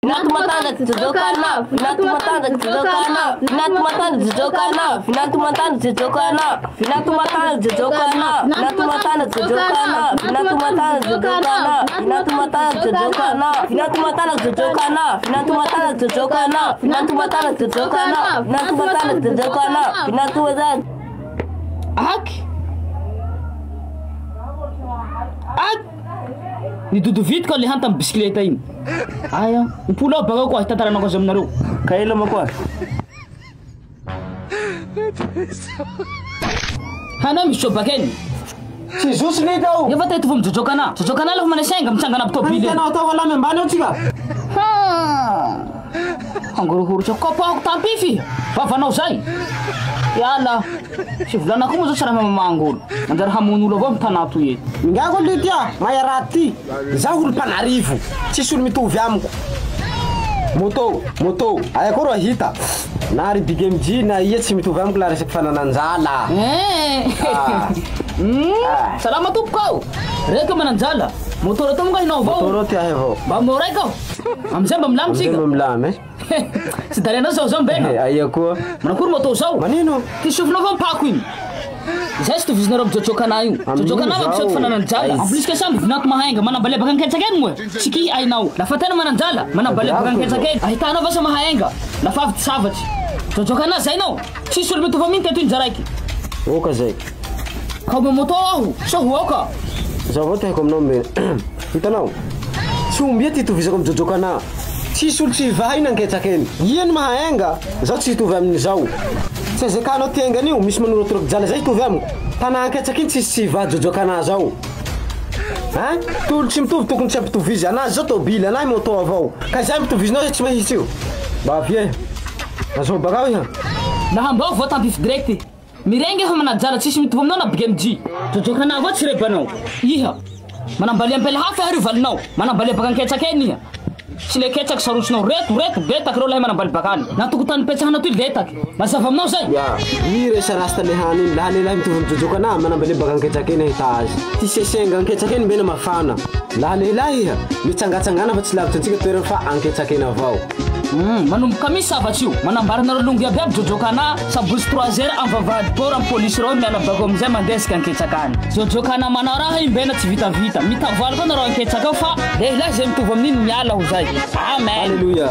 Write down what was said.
Vinanto matanjaky jojokana, vinanto matanjaky jojokana, vinanto matanjaky jojokana, vinanto matanjaky jojokana, vinanto matanjaky jojokana, vinanto matanjaky jojokana, vinanto matanjaky jojokana, vinanto matanjaky jojokana, vinanto matanjaky jojokana, vinanto matanjaky jojokana, vinanto matanjaky jojokana, vinanto matanjaky jojokana, vinanto matanjaky. Aky! Aky! Ny dodovitiko le hanta amin'ny bisikileta iny. Aya, mipoly ao bakao koa hitantaranako azy aminareo. Ka ela ma koa. Hanao misy jobaka eny. Tsy zotso lita ao. Nefa te hitovy amin'ny jojokana. Jojokana lafa manasainga mitsangana aby tôbily. Tena atao alamy ambany ao tsika. Ha! Hangorohorotra kopahako tampify. Vavanao zay. Iala. Sy volana koa moa zao tsy raha mamamanga olo. Manjary hamono olo avao amin'ny tanà toy eto. Ingahy koa lity a, mahay raha ty. Zaho olo mpanarivo, tsisy olo mitovy amiko. Moto, moto, aia koa rô hita. Na ry Big MJ na ia tsy mitovy amiko laha resaky fananan-jala. Eh! Salama tompoko ao. Reko manan-jala. Moto reo tompoko ahinao avao. Moto reo ty ahy avao. Mba omeo raiky aho. Amizay mba milamy Amizay tsika. mba milamy eh. Tsy darenao zao zao mbena. Eh, aia koa. Manakory moto zao? Manino? Ty sofinao va mipako iny? Zay tsy tovizinareo am Jojo Kana io. Jojo Kana mampiseho ty fanananjala. En plus que ça mivinato mahainga manambalia baka anketsaka eny moa. Tsy kihy ainao. Lafa tena mananjala, manambalia baka anketsaka eny. Ahitanao vasa mahainga. Lafa avy ty savatry. Jojo Kana zay nao. Tsisy olo mitovy aminy teto iny zaraiky. Oka zay. Ka omeo moto aho, sao ho aoka. Zao avao ty haiko aminao mbena. Hitanao? Tsy ombia ty itovizako am Jojo Kana. Tsisy olo tsy hivaha iny anketsaka eny. Ia ny maha enga, zaho tsy hitovy aminy zao. Tsy azekanao ty enga anio, misy manorotoroky jala zay hitovy amiko. Tanà anketsaka iny tsisy tsy hivaha Jojo Kana zao. Hein? Ty olo tsy mitovy tokony tsy ampitovizy. Anazy zao tobily, anahy moto avao. Ka izay ampitovizinao zay tsy mahitsy io. Mba avia eh. Azao bakao iha. Nahambao vao tampify direct. Mirenga efa manajala tsisy mitovy aminao na big MJ. Jojoka anah avao tsy rebanao. Iha. Manambaly ampela hafa iha ry valinao. Manambaly baka anketsaka eny iha. Tsy le ketsaky sarotsinao reto reto betaky reo lahy manambaly bakany. Na tokotany petsahana toy letaky. Mazava aminao zay? Ya, i resa rasta le hany iny, laha lehilahy mitovy am jojoka anah, manambaly baka anketsaka eny ahita azy. Ty sesenga anketsaka eny mbena mafana. Laha lehilahy iha, mitsangatsangana fa tsy lavitsy antsika toerana fa anketsaka eny avao. Humm manomboka misy savatry io, manambara anareo longo iaby iaby Jojokana, sabotsy trois heures am vavahady port am police reo miala bakeo amizay mandesika anketsaka any. Jojokana manao raha io mbena tsy vitavita, mitavoaly koa nareo anketsaka ao fa lehilahy zay mitovy amin'iny miala ho zay. Amen. Alléluia.